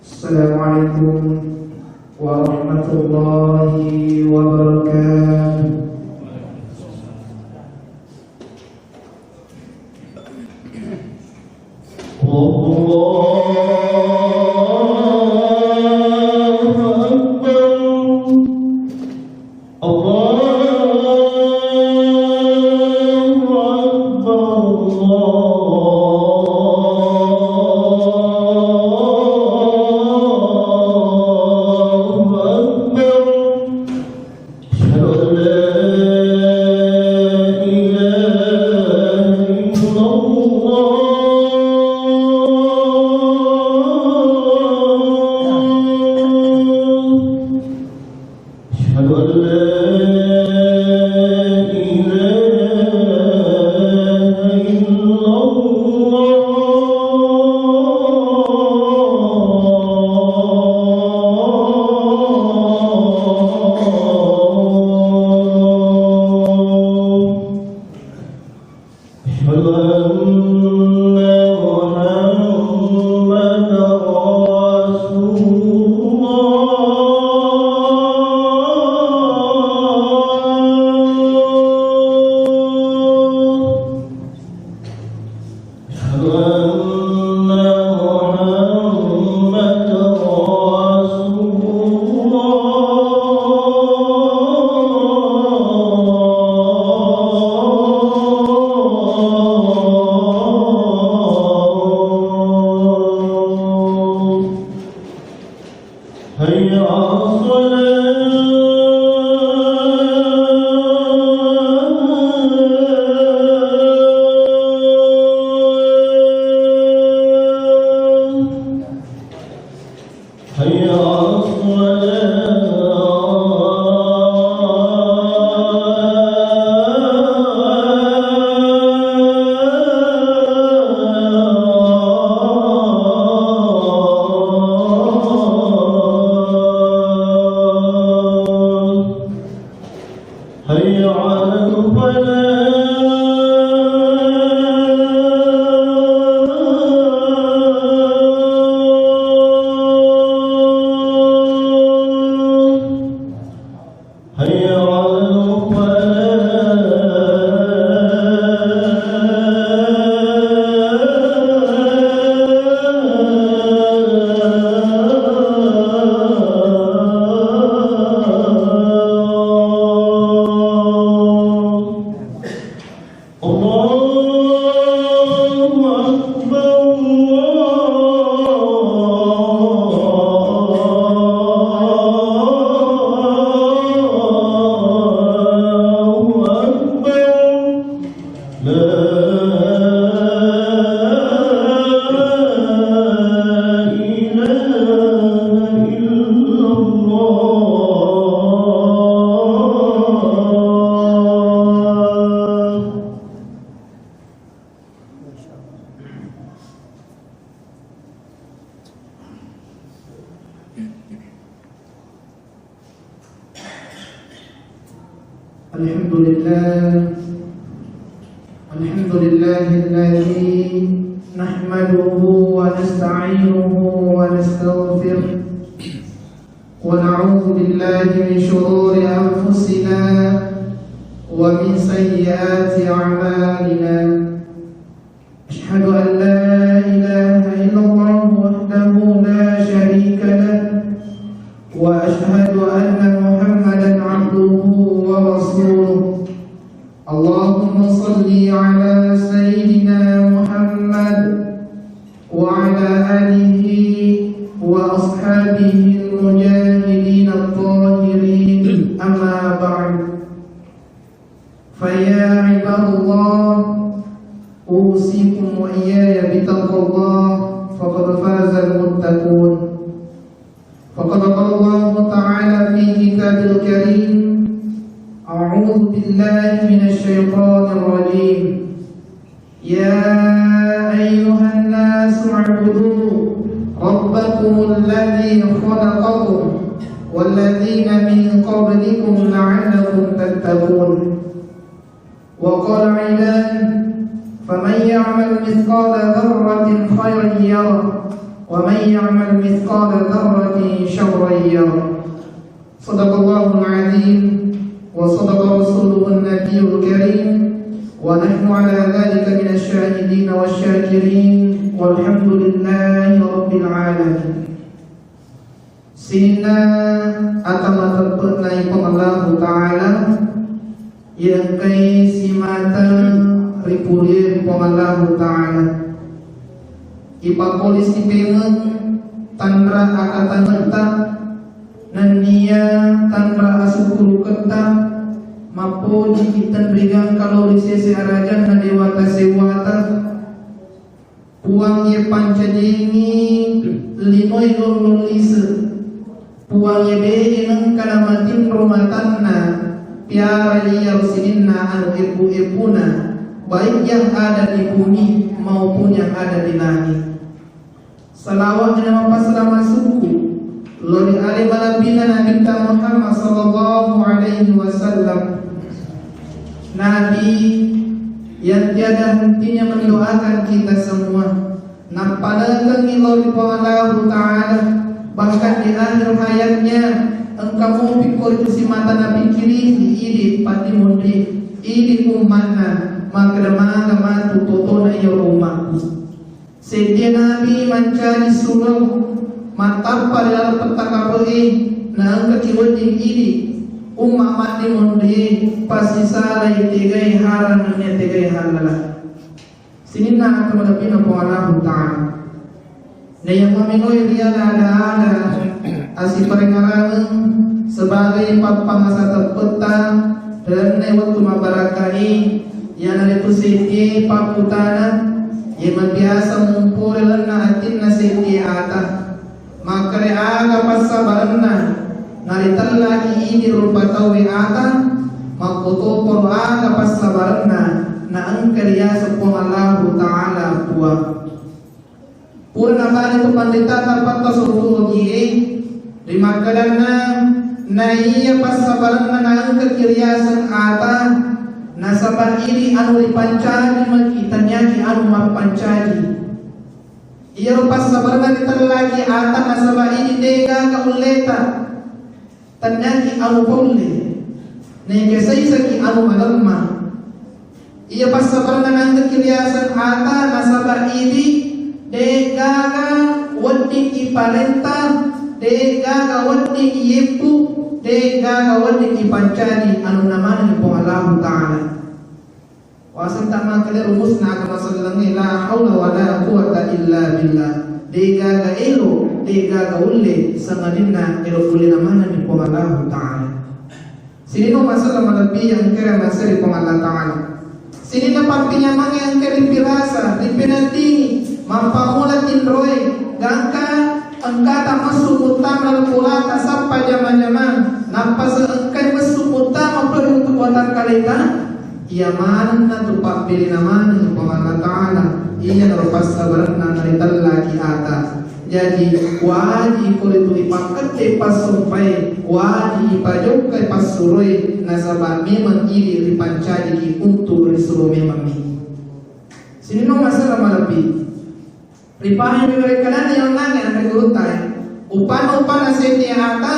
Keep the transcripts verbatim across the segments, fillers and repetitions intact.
السلام عليكم ورحمة الله وبركاته. الله أكبر. الله أكبر. الله أكبر. أشهد أن لا إله إلا الله. أشهد أن لا إله إلا الله. أشهد أن محمدا رسول الله. أشهد أن محمدا رسول الله. حي على الصلاة. حي على الصلاة. حي على الفلاح. حي على الفلاح. الله أكبر، الله أكبر. لا إله إلا الله. الحمد لله. الحمد لله الذي نحمده ونستعينه ونستغفره، ونعوذ بالله من شرور أنفسنا ومن سيئات أعمالنا. أشهد أن لا إله إلا الله وحده لا شريك له، وأشهد أن محمدا عبده ورسوله. اللهم صل على سيدنا محمد وعلى آله وأصحابه المجاهدين الطاهرين. أما بعد، فيا عباد الله، أوصيكم وإياي بتقوى الله، فقد فاز المتقون. فقد قال الله تعالى في كتابه الكريم: أعوذ بالله من الشيطان الرجيم. يا أيها الناس اعبدوا ربكم الذي خلقكم والذين من قبلكم لعلكم تتقون. وقال أيضا: فمن يعمل مثقال ذرة خيرا يره، ومن يعمل مثقال ذرة شرا يره. صدق الله العظيم وصدق رسوله النبي الكريم ونحن على ذلك من الشاهدين والشاكرين والحمد لله رب العالمين. Sininna ata mateppe'na Puang Allahu Ta'ala, iya engkai simata ripulié Puang Allahu Ta'ala. Ipakkoling sipéngeng tanra akatangetta, nenniya tanra asukkuruketta, mappoji itenrigangka lao ri sese arajanna déwata sewwata. Puang iya pancajiéngngi linoé lollong lise. Puang iya dé'é nengka namatinro matanna, piara iyaro sininna anu ébbu-ébbuna, baik yang ada di bumi maupun yang ada di langit. Salawat dan pasalama suku lao ri ale malebbina Nabitta Muhammad sallallahu alaihi wasallam. Nabi yang tiada hentinya mendoakan kita semua. Nappanekengngi lao ri Puang Allahu Ta'ala, bahkan di akhir hayatnya engka mopi ko ritu simata napikkirihi idi paddimonri, idi ummanna, makkeda maka matu totona iyaro ummakku. Seddie nabi mancaji surau, mattappa ri laleng pettakape'e, naengkaki wedding idi umma maddimonrie, pasisalai tegai harang nennia tegai hallala. Sininna ata malebbina Puang Allahu Ta'ala. Naiya maminoi riala-ala asiparengarangeng sebagai pappamasa teppetta ri lalenna wettu mabbarakkai, iyanaritu seddie pakkutana, iya mabiasa mumpoi lalenna atinna seddie ata. Makkeda aga passabarenna naritellaki idi rupa tauwe ata, makkotoparo aga passabarenna naengka riaseng Puang Allahu Ta'ala Puang. Pura nabali tu panditata patta sotuogie, rimakkedanna naiya passabarenna naengkaki riaseng ata, nasaba idi anu ripancaji maki, taniaki anu mappancaji. Iyaro passabarenna ritellaki ata nasaba idi degaga ulleta, taniaki anu paulle, naikesai saki anu malemma. Iya passabarenna nanggeki riaseng ata nasaba idi degaga wedding iparenta, degaga wedding ieppu, degaga wedding ipancaji anu namanengi Puang Allahu Ta'ala. Waseng tamakkeda rumusna agama sellengnge, la haula wala quwwata illa billah. Degaga elo, degaga ulle, sangadinna elo ulle namanenni Puang Allahu Ta'ala. Sininna masalah malebbi yang kira maseri Puang Allah Ta'ala. Sininna pappinyamang yang kira dipirasa, dipenatini, mappamula tinroe, gangka engkata messu muttama pulata sappa jama-jamang, nappa seengkai messu muttama peri untuk watakkaleta. Iya manenna tu pabbelena maneng Puang Allah Ta'ala, iyanaro passabarenna naritellaki ata. Jadi, waji koritu ipakkette passompae, waji ipajokkai passuroe, nasaba memang idi ripancajiki untuk risuro memang mi. Sininna masalah malebbi. Ripahami rekkadanna yawangngangnge anre gurutta e. Upanna-upanna seddie ata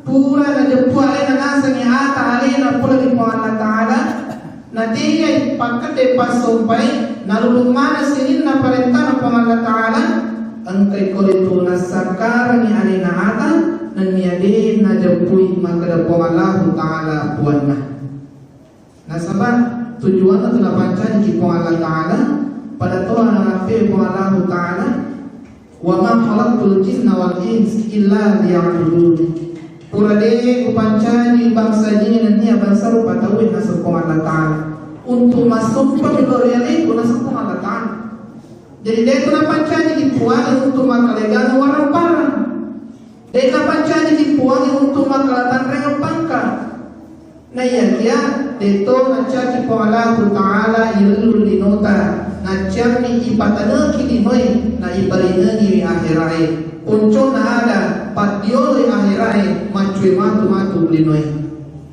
pura najeppu alena nasengngi ata alena pole ri Puang Allah Ta'ala, nategai pakkette passompae, nalulung maneng sininna parentana Puang Allah Ta'ala, engkai koritu nassakkarengngi alena ata, nennia de najeppui makkeda Puang Allahu Ta'ala puanna. Nasaba tujuanna tu napancajiki Puang Allah Ta'ala, pada toha narappe Puang Allahu Ta'ala, "Wa ma khalaqtul jinna wal ins illa liya'budun." Pura de upancaji bangsa jingi nennia bangsa rupa tauwe naseng Puang Allah Ta'ala. Untuk massompa ri aleku naseng Puang Allah Ta'ala. Jadi de tu napancajiki Puang untuk makkalegang warang parang. De napancajiki Puang untuk makkalatanrengeng pangka. Naiyakia, deto nacaki Puang Allahu Ta'ala ilellung linota, nacciammi ipataneki linoe, na iparingengi ri akherae. Poncona ada, paddioloi akherae, maccue matu-matu linoe.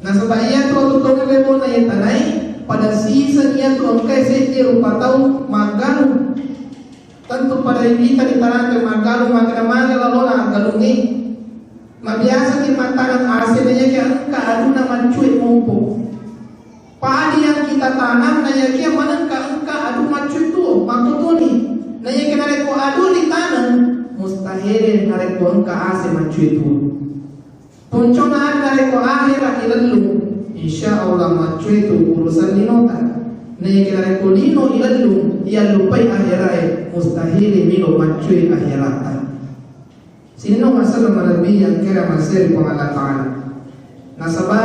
Nasaba iyatu atuo tongeng lebona iye tanae, pada siseng iyatu engkae seddi rupa tau maggalung. Tentu pada iwita ritarangke maggalung Biasa ki mattaneng ase, na iyakiya engka aduna maccue mompo. Padi yang kita tanam, na iyakiya manengka engka adu maccue tuo, makkotoni. Na iyakiya narekko adu ditaneng, mustahil narekko engka ase maccue tuo. Poncona adu narekko ahera ilellung, insya Allah maccue tu urusan linota. Na iyakiya narekko lino ilellung, iyallupai aherae, mustahil melo maccue aherata. Sininna masallu malebbi yang kera maseri Puang Allah Ta'ala. Nasaba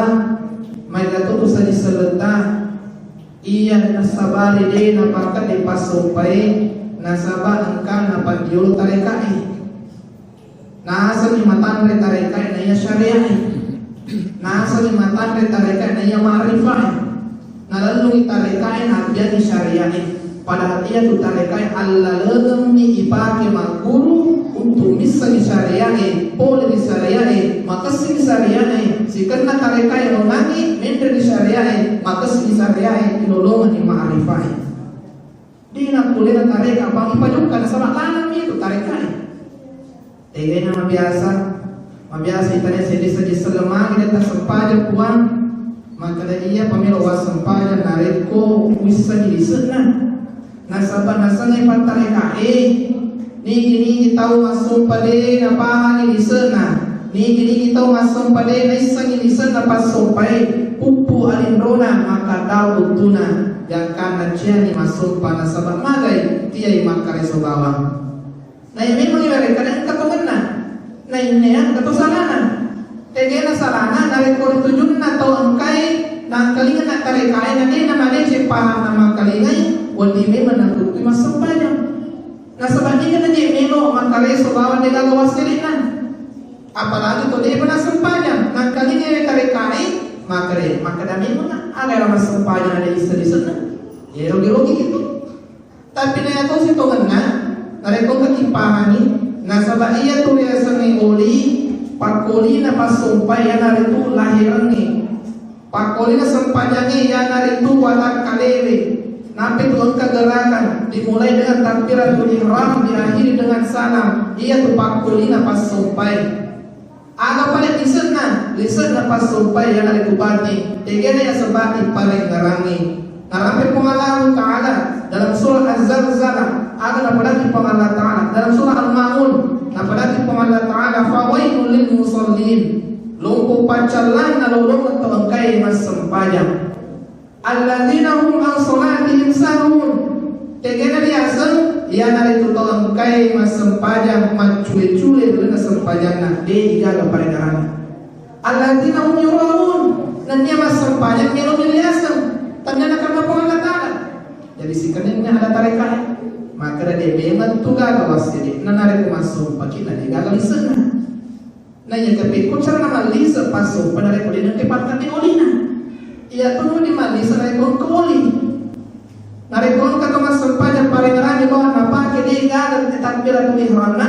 maega tu saji selletta iya nasabari de napakkedde passompae, nasaba engka napaddiolo tarekae. Nasengi matanre tarekae na iya syariae. Nasengi matanre tarekae na iya ma'rifae. Nalellungi tarekae, nabbiangi syariae. Padahal iyatu tarekae allalengemmi ipake magguru untuk missengi syariae, pole ri syariae, makessing syariae, sikenna tarekae ronangi menre ri syariae, makessing syariae, ilolongengi ma'rifae. Dina pulena tareka bang ipajokka nasaba lalengmi itu tarekae. Tegana mabiasa, mabiasa itanya seddi saja sellemang dan tak sempajang Puang. Makkeda iya pamelo wassempajang narekko wissengi lise'na. Nasaba nasengnge pattarekae, nigi-nigi tau massompa de napahangi lise'na, nigi-nigi tau massompa de naissengi lise'na passompae, puppu alinrona maka tau buttuna, gangkanna ciani massompa nasaba magai tiai makkareso bawang. Naiya memang ibarekka engka tongenna, nainnea engka to salana. Tegana salana narekko ri tujunna tau engkae nangkalinga tarekae na de namadeceng pahanna mangkalingai, wedding memang nakuttui massempajang. Nasaba niga naje melo makkareso bawang degaga wassere'na. Apalagi to depa nassempajang, nangkalingai tarekae, makkeda, makkeda memang aga ero massempajang na de isseng-isenna. Ero gerogi gitu. Tapi naiya tosi tongenna, narekko engka kipahangi, nasaba iyatu riasengnge oli, pakkolina passompae iyanaritu laherengnge. Pakkolina sempajangnge iyanaritu watakkalewe. Nappa tu engka gerakan, dimulai dengan takbiratul ihram, diakhiri dengan salam. Iyatu pakkolina passompae. Aga pale lisenna, lisenna passompae iyanaritu batin, tegana yaseng batin parengngerangngi. Narampe Puang Allahu Ta'ala dalam surah Az-Zalzalah, aga napadaki Puang Allah Ta'ala dalam surah Al-Maun, napadaki Puang Allah Ta'ala, "Fawailul lil musallin." Lompo paccallang nalolongeng to engkae massempajang. Alladzina hum an salatihim sahun. Tegana riaseng, iyanaritu tau engkae massempajang maccule-cule ri lalenna sempajanna, de igaga parengngeranna. Alladzina hum yuraun. Nennia massempajang melo riaseng, tennia nakarena Puang Allah Ta'ala. Jadi sikenna ada tarekae. Maka de memang tu gaga wassede, na narekko massompaki na de gaga lisenna. Naiya kapekko carana mallise passompa narekko de nengka pakkadde olina. Iyatu wedding mallise narekko engka oli. Narekko engka to massempajang parengngerangngi bawang napake de gaga takbiratul ihramna,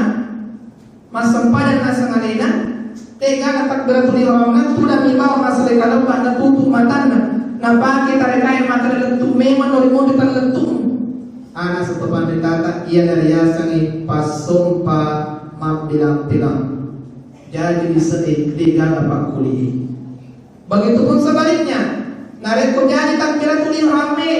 massempajang naseng alena, de gaga takbiratul ihramna, tudangmi bawang massele kalebba, natutup matanna, napake tarekae makkeda lettu memang no ri monri tallettu. Ana satu panritata iya nariasengngi passompa mabbilang-bilang. Jaji lise'e de gaga pakkulie. Begitupun sebaliknya, narekko jaji takbiratul ihramme,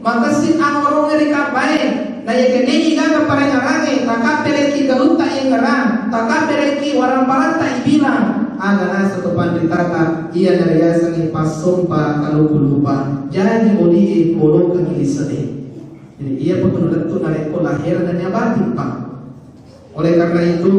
makessing angorongnge ri kabbae, na iyakiya de gaga parengngerangnge, takabbereki galutta ingerang, takabbereki waramparatta ibilang, aga naseng to panritata iya nariasengngi passompa kalupa-lupa. Jaji olie polokengngi lise'e. Jadi iya pun lettu narekko lahir dan ya batin, Pak. Oleh karena itu,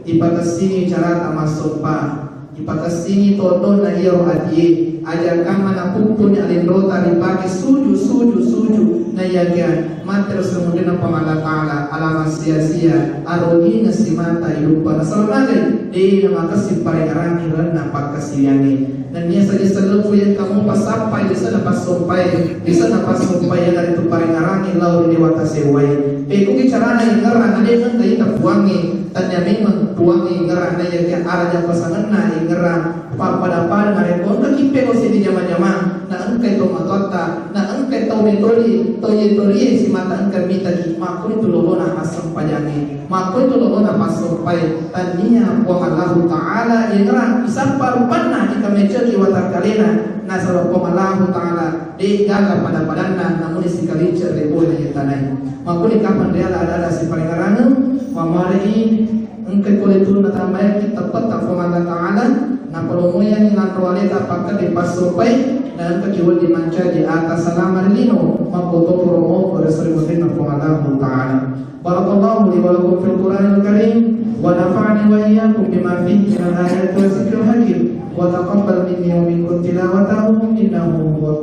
ipakessingi carata massompa, ipakessingi todonna iyaro atie, aja kamma napuppuni alinrota ripake suju, suju, suju, naiyakiya mattero semudianna Puang Allah Ta'ala, alama sia-sia, arogina simata iluppa nasaba magai, de namakessing parengngerangngi renna pakkasiwiangnge. Nennia saja sellepu yang kamu pasappai di sana passompae, di sana passompae iyanaritu parengngerangngi lao ri dewata sewwae. Pekkugi carana ingerang, na de engka ita puangnge, tania memang puangnge ingerang, na iyakiya araja pasangenna ingerang, pappada-pada narekko engka kippe ko sini jama-jama, na engkai tomatoatta, na engkai tau metoli, tau yetorie simata engka mitaki, makkuitu lolona assempajangnge, makkuitu lolona passoppae, tannia Puang Allahu Ta'ala yengngerang isappa rupanna ikamecoki watakkalena, nasaba Puang Allahu Ta'ala de gaga pada-padanna, namuni sikaliceng rebona yetanai. Makkuni kapang riala ada-ada siparingerangeng, mamarei engka pole tu natambaiki teppetta Puang Allah Ta'ala, napalomoyangi lanro aleta pakkedde passoppai, na engkaki wedding mancaji ata salama ri lino, makkotoparo moko ri sariwettenna Puang Allahu Ta'ala. Barakallahu li wa lakum fil Qur'anil Karim, wa nafa'ani wa iyyakum bima fihi minal ayati wa zikril hakim, wa taqabbal minni wa minkum tilawatahu, innahu huwal